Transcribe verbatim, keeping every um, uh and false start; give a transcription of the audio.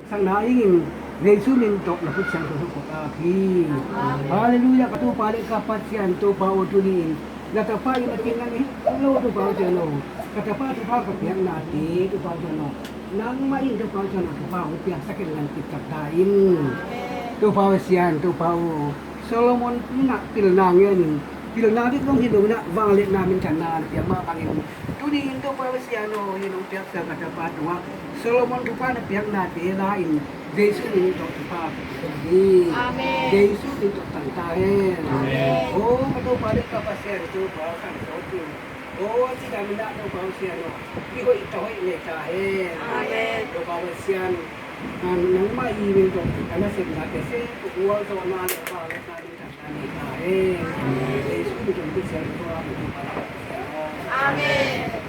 Piaksakna ing in Jesu min tawh na khut siangtho tawh ko ta hi. Halleluiah, ka Topa le ka Pasian, Topa aw, tuni in na tapa in a kin nang hi lo, Topa aw, Pasian aw. Ka tapa thupha ka piaknate, Topa aw, Pasian aw, nangmah in, Topa aw, Pasian aw, thupha hong piaksak in, nang kipsak ta in. Topa aw, Pasian, Topa aw, Solomon in a pilna ngen in, pilna bek zong hi lo in a, vangliatna, minthanna na piak mah bangin, tuni in Topa Pasian aw, hih nong piaksa ka tapa tungah Solomon thupha na piaknate la in, Jesu min tawh thupha ka pia hi. Amen. Jesu min tawh tang ta hen. Amen. Aw ka Topa le ka Pasian, Topa, kan sawt in. Aw a cidam in a, Topa Pasian aw, i hoih ta hoih nei ta hen. Amen. Topa Pasian, nangmah i min tawh ka nasepnate se, ka gualzawhna le vangliatna, minthanna nei ta hen. Amen. Jesu min tawh ka Pasian, Topa, Topa, Pasian aw. Amen.